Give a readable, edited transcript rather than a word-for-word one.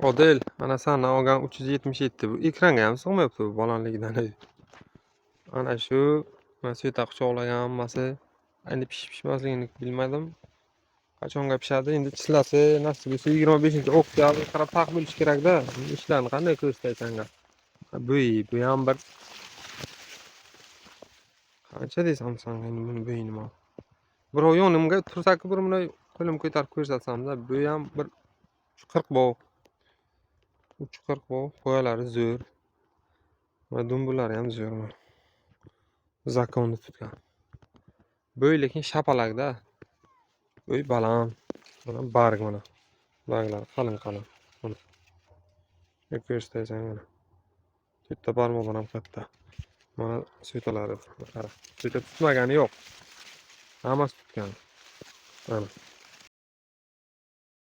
Odil, ana sandan olgan 377, bu ekranga ham sig'mayapti bu balandligidan. Ana shu mana sveta quchoqlagan hammasi. Endi pishib pishmasligini bilmadim. Qachonga pishadi? Endi chislasi nasib bo'lsa 25-oktyabr qarab taq bo'lishi kerakda. Ishlarni qanday ko'rsatay sanga? Bu bu ham bir qancha desam sanga endi buni bo'yini man. Birov yonimga tursa-ku, bir bunday qo'lim ko'tarib ko'rsatsamda, bu ham bir 40 bog'. 340 bog', poyalari zo'r. Va dumbullari ham zo'r mana. Закон ni tutgan. Bo'y lekin shapalakda. Bo'y baland. Mana barg mana. Barglari qalin qalin. Mana. Ko'rsataysan mana. To'rtta barmoqdan ham katta. Mana svetalari, qara. Sveta tutmagani yo'q. Hammasi tutgan. Mana.